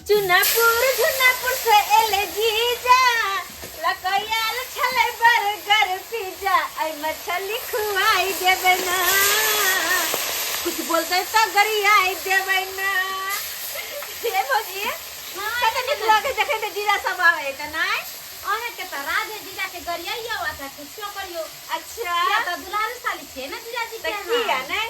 चुनापुर झुनापुर से एले जीजा लकैयाल छलै बर्गर पिज्जा ऐ मछली खुआई देबै ना कुछ बोलते तऽ गरियाई देबै ना। हे भौजी, कते नीक लगै जखन तऽ जीजा सब आबै तऽ नहि। अहाँके तऽ राधे जीजा के गरियाइयो आ चाहे कुछो करियो। अच्छा, किया तऽ दुलारू साली छियै ने जीजाजी के। तऽ किया नहि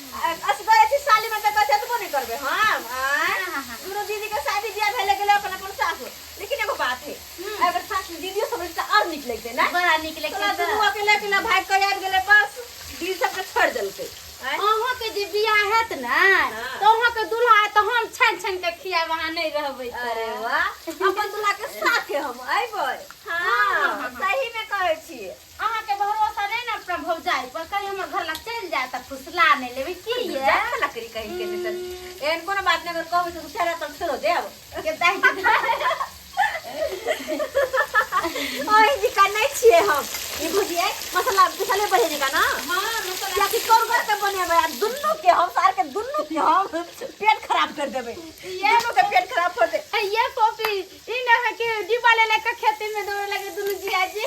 असगरे छी साली में तऽ कहै छै एतबो नहि करबै हम। आँय, हाँ, हाँ, हाँ। दुनू दीदी के शादी बियाह भेले गेलै अपन अपन सासुर, लेकिन एगो बात है, अगर सास में दीदियो सब रहतै तऽ आओर नीक लगतै ने। बड़ा नीक लगतै। तोरा दुनू अकेले अकेले भागि कऽ आबि गेलै, बस दीदी सबके छोड़ि देलकै। आँय? अहाँके जे बियाह हेत ने तऽ अहाँके दूल्हा आयत तऽ हम छानि छानि कऽ खियाएब, अहाँ नहि रहबै तऽ। अरे वाह, अपन दूल्हा के साथे हम अयबै। हाँ, सही में कहै छी। अहाँके भरोसा नहि ने अपना भौजाई पर, कहीं हमर घर लग चलि जाय तऽ फुसला नहि लेबै की ये? जा लकड़ी कहीं के नहीं तऽ एहन कोनो बात नहि, अगर कहबै तऽ चेहरा तक छोड़ो देब। के दाइ के दाइ। ओहि जी का नहि छियै हम। ई भुजिए मसाला पिसले बढ़े जी का ना। हाँ, मसाला। कियाकि करगर के बनेबै आ दुनू के हम सार के दुनू के हम पेट खराब कर देबै, दुनू के पेट खराब कर दे। ये कॉफी ई ना है कि डिब्बा ले लेके खेती में दौड़े लगे दुनू जीजाजी।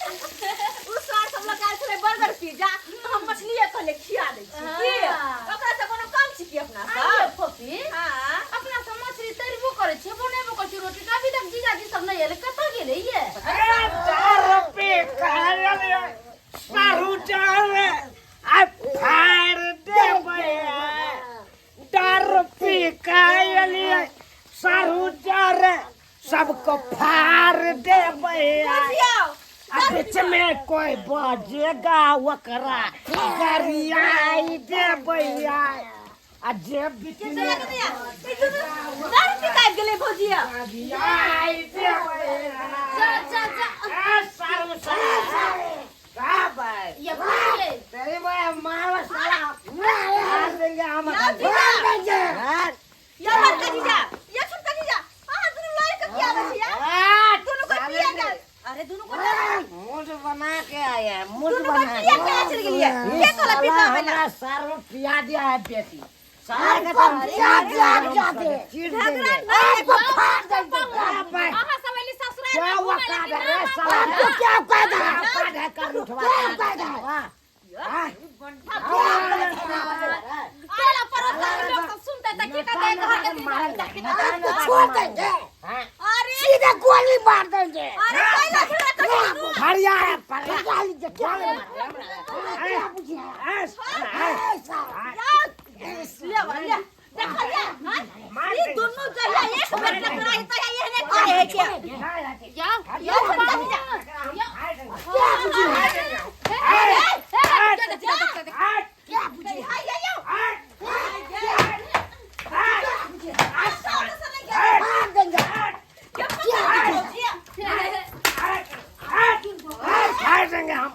उ सार सब लगा छलै बर्गर पिज्जा तऽ हम मछलिए कहले खिया दै छी की। हाँ। ओकरा से कोनो कम छी की अपना आइए सब? फोफी। हाँ। अपना सब मछली तरबो करै छियै, बनेबो करै छियै रोटी, अभी तक जीजाजी सब नहि एलै, कतऽ गेलै ये? चार रुपये कहल सारू चार आ फाड़ देबै। चार रुपये कहल सारू चार सबको फाड़ देबै। बुझियौ। आ बीच में कोई बजेगा ओकरा गरियाई देबै। आ जे बीच में दारू पी के आबि गेलै भौजिया। गरियाई देबै। जा जा जा। ए सारू सारू का भाई? ये बुझिए। तेरी माँ मारो साला मार देंगे हम। या जीजा। मार देंगे। हाँ। या बड़का जीजा, या छोटका जीजा, अहाँ दुनू लड़ के किया आबै छी? या दुनू को पिया के, अरे दुनू को मूड बना के आया है, मूड दुनू को बना पिया के चल गेलियै। के कहला पी के आबै ला? हमरा सारू पिया दिया है बेटी। सार के तो पिया दिया है बेटी, चीर झगड़ा देंगे। नहीं। आपको फाड़ देंगे। हाँ भाई। अहाँ सब एली ससुराल क्या में घूमे औकात लेकिन है रे ना साला? बाबा। आपको क्या औकात है? औकात है कर उठवा। क्या औकात है? हाँ। टोला पड़ोस के लोग सब सुनते तऽ की कहते, घर के जीजा? आपको छोड़ देंगे। हाँ। अरे सीधे गोली मार देंगे। अरे कैला झगड़ा करै छी दुनू? हरिया है पर गोली ले बा, ले देखलियै? हाँ? ई दुनू जहिया एक बेर टकराइ तहिया एहने करे है के। या या छोटका जीजा। हाय या या। देंगे हम।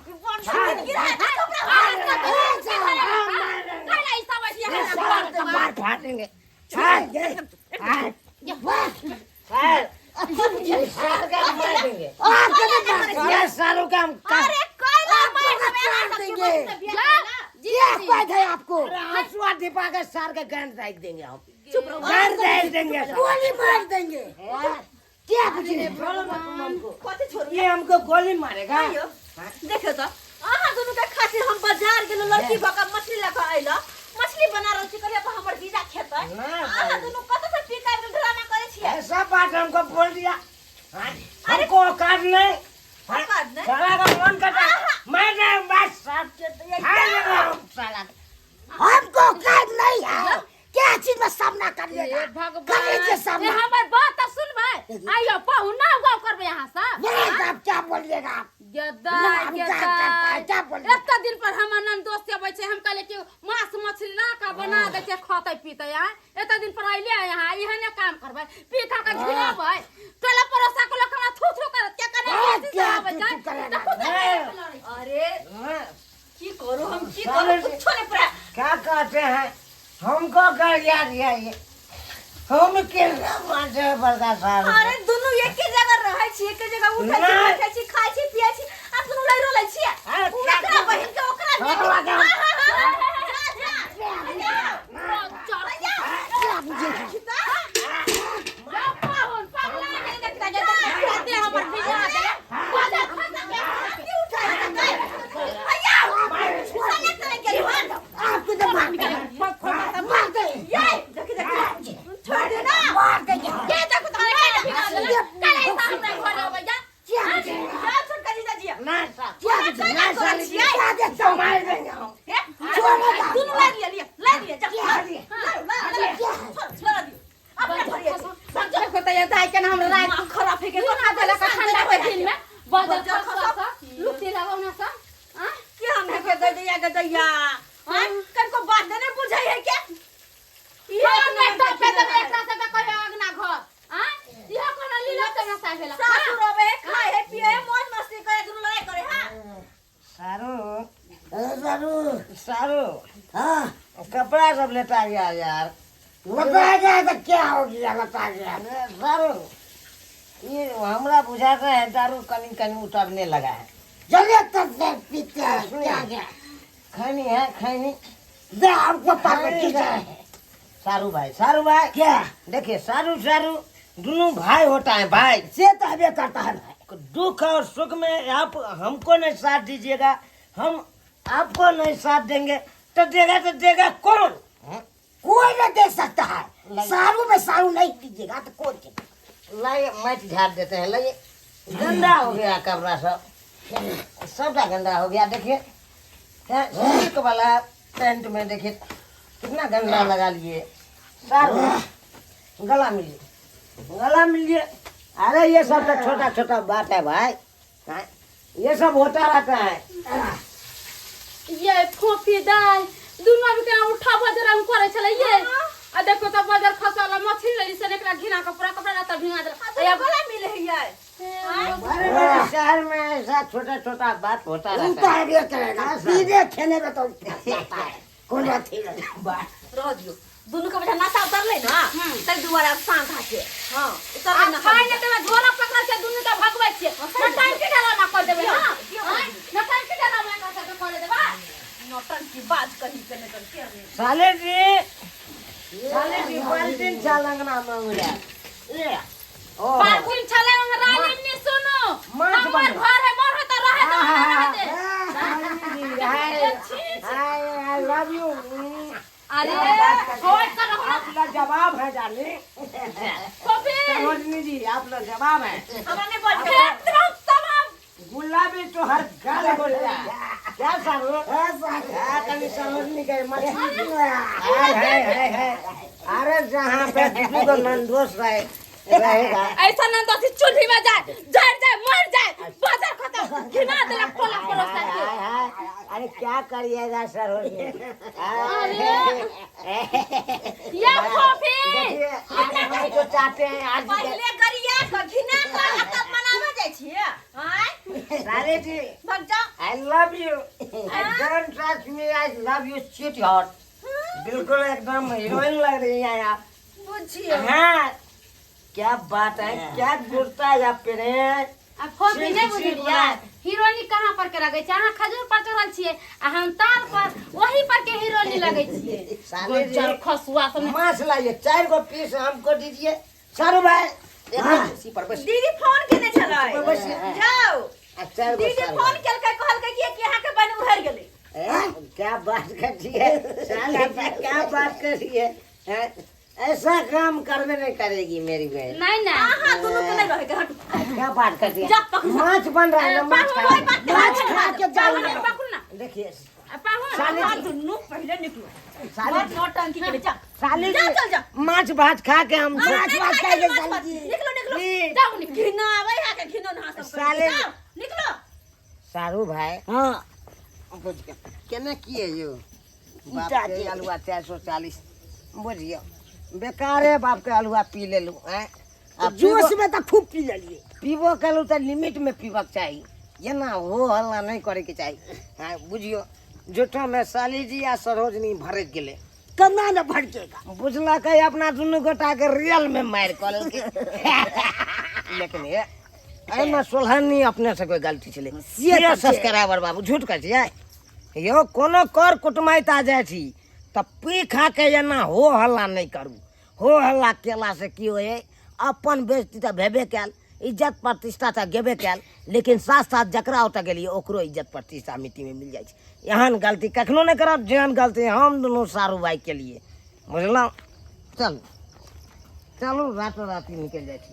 मार फाड़ देंगे। मार देंगे ये सालों का हम। अरे कैला मार देबै अहाँ सबके? क्या है आपको हंसुआ दिपा के सार के गंद फेंक देंगे हम। चुप रहो। गंद फेंक देंगे, गोली मार देंगे। क्या पूछिए? कथी छोड़ू? ये हमको गोली मारेगा। आइयो, देखियौ तऽ अहाँ दुनू के खातिर हम बाजार गेलहुँ, लड़की भऽ कऽ मछली लऽ कऽ अयलहुँ, मछली बना रहल छी, कहलियै अपन हमर जीजा खेतै। ना। अहाँ दुनू कतऽ से पी कऽ आबि गेल, ड्रामा करै छियै? ऐसा बात हमको बोल दिया। हाँ? हमको औकात नहीं। हाँ? औकात नहीं? साला का मन करता मैं नहीं बस साला हमको औकात नहीं है, क्या चीज में सामना करिएगा? कर लीजिए सामना। हमर बात तऽ सुनबै? आइयो पहुना हुआ करबै अहाँ सब। नहीं साहब, क्या बोलिएगा आप? गदा ना, हम क्या करता है, क्या बोलिएगा? एते दिन पर हमर नन दोस्त अबै छै, हम कहलियै कि मांस मछली ला कऽ बना दै छै, खतै पीतै। आय एते दिन पर अइले यहाँ एहने काम करबै, पी खा कऽ झिलेबै, टोला पड़ोसा के लोक हमरा थू थू करत, क्या करबै? हाँ, बेसी क्या से आबै थू छै, थू करेगा? तऽ खुदे लड़ै छै। अरे हाँ, की करू हम, की करू, कुछो नहीं पूरा। क्या कहते हैं, हमको कर याद दिया ये हम कितना मानते हैं बड़का साहब। अरे दुनू एके जगह रहै छी, एके जगह उठै छी, नहीं। बैठै छी, खाइ छी, पियै छी, आ दुनू लड़ि लै छी। अरे ओकरा क्या बहिन के ओकरा हाँ, बेटी। हाँ, हाँ। हाँ, हाँ, हाँ, हाँ, जा, जा, जा, जा। ये दाई के ना हमरा रात दिमाग खराब है के घिना देलक ठंडा के दिन में बजर बजर खसुआ सब लुटी लगौना सब आँ? के हम है के दैया के दैया हां कनको बात नहीं बुझै है क्या इहो नहि टपे देबै एकरा सबके कहियो अंगना घर आँ? इहो कोनो लीला तमाशा भेलक सासु रोवे है खाए है पिए है मौज मस्ती करे दुनू लड़ाई करे हां सारू अरे सारू सारू हाँ कपड़ा सब लेता गया यार लता गया तो क्या हो गया लता गया अरे सारू ये हमरा बुझाता है दारू कनी कनी उतरने लगा है चलिए तब से पीते हैं क्या गया खैनी है खैनी दे हमको पापा खैनी खींचा है। है सारू भाई सारू भाई क्या देखिए सारू सारू दोनों भाई होता है भाई से तो हमें करता है भाई दुख और सुख में आप हमको नहीं साथ दीजिएगा हम आपको नहीं साथ देंगे तो देगा तो देगा कौन हाँ? कोई नहीं दे सकता है सारू में सारू नहीं दीजिएगा तो कौन देगा लाइए मैच झाड़ देते हैं लाइए गंदा हो गया कमरा सब सबटा गंदा हो गया देखिए सिल्क वाला पेंट में देखिए कितना गंदा लगा लिए सारू गला मिलिए गला मिलिए अरे ये सब तो छोटा छोटा बात है भाई हाँ? ये सब होता रहता है ये फोफी दाई दुनू आदमी के उठा बजर हम करे छले ये आ देखो तो बजर खसल मछली लेली से एकरा घिना के पूरा कपड़ा लत्ता भिंगा देलक आ गला मिले है यार अरे मेरे शहर में ऐसा छोटा छोटा बात होता रहता उल्टा है है करेगा सीधे खेने में तो जाता है कोई अथी नहीं रह दियो दुनू के बजा नशा उतरले ना तै दुआरे आब शांत हाके हां उतरले आ ना खाइ ने तेरा झोला पकड़ के दुनू के भगबै छियै नौटंकी डरामा कर देबै हां नौटंकी डरामा कर के कर देबै नौटंकी बाज कहीं के नहीं कर के साले जी साले जी बाल्टीन चालंगना मांगला ले ओ बाल्टीन छले रानी ने सुनो माछ हमर बने। घर है मोर है तो रहे दो ना रहे दे I I love you अरे छोड़ कर रहो ना आप जवाब है डार्लिंग कॉफी सरोजनी जी आप लोग जवाब है हमरा नहीं बोल फेंक देबो तमाम गुलाबी तो हर गाल बोल क्या सारू हाँ, तनी सरोजनी के मछली हाय हाय हाय हाय अरे जहाँ पे दू गो नंदोस रहे रहेगा ऐसा नंद अथी चूल्ही में जाए जर जाए मर जाए बाजार खत्म घिना देलक टोला पड़ोसा के हाय हाय अरे क्या करिएगा सरोजनी अरे ये कॉफी देखिए आज हम जो चाहते हैं आज पहिले गरिया के घिना के आ तब मनावे जाइ छियै आँय सारे जी भग जाओ I love you don't touch me I love you sweetheart बिल्कुल एकदम हीरोइन लग रही हैं आप बुझियो हाँ क्या बात है क्या कुर्ता या पेरे आ फोन भी नहि बुझलियै हीरोनी कहाँ पर के लगै छै अहाँ खजूर पर चढ़ल छियै आ हम तार पर वही पर के हीरोनी लगै छियै साले जी गोजर खसुआ सब माछ लाइए चार गो पीस हमको दीजिए सारू भाई एक कुर्सी पर बस दीदी फोन केने छलै बस। जाओ आ चार गो दीदी सारू फोन केलकै कहलकै कि कि अहाँके बहिन उहरि गेलै हैं? क्या बात करती है साले जी क्या बात कर रही है हैं? ऐसा काम करवे नहीं करेगी मेरी बहन नहि नहि अहाँ दुनू के नहि रहै के हटू क्या बात करती है जा पकड़। माछ बन रहा है ना माछ पाहुन, खा कोई बात नहीं, माछ खा के पाहुन, जाऊंगा पकड़ू ना देखिए आ, पाहुन साले अहाँ जी दुनू पहिले निकलू साले बड़ नौटंकी केने जा साले जा जी चल जा माछ भात खा के हम माछ भात खा खाइ के के माछ साली भात। जी। निकलो निकलो जाउ निकलू घिना आबै है के घिनो नहा सब साले जाओ निकलो सारू भाई हाँ बुझ गया केना किए यो बाप ईटा के के। आलुआ 440 बुझियो बेकारे बाप के आलुआ पी लेलू हैं आ जोश में तो खूब पी लेलिए पीबो केलू तऽ लिमिट में पीबक चाही एना हो हल्ला नहीं करे के चाही हाँ बुझियो झूठो में साली जी आ सरोजनी भरक गेलै कना न भड़केगा बुझलकै अपना दुनू गोटा के रियल में मारि कऽ लेलकै लेकिन ये एहिमे सोलहनी अपने से कोई गलती छलै से से तऽ सब्सक्राइबर बाबू झूठ कहै छियै यौ कोनो कर कुटुमैत आ जाइ छी तऽ पी खा के एना हो हल्ला नहि करू हो हल्ला केलासँ की होइ हइ अपन बेइज्जती तऽ भेबे कयल इज्जत प्रतिष्ठा तऽ गेबे कयल लेकिन साथ साथ जकरा ओतऽ गेलियै ओकरो इज्जत प्रतिष्ठा मिट्टीमे मिल जाइ छै एहन गलती कखनो नहि करब जेहन गलती हम दुनू सारू भाइ केलियै बुझलहुँ चलू चलू रातो राति निकलि जाइ छी।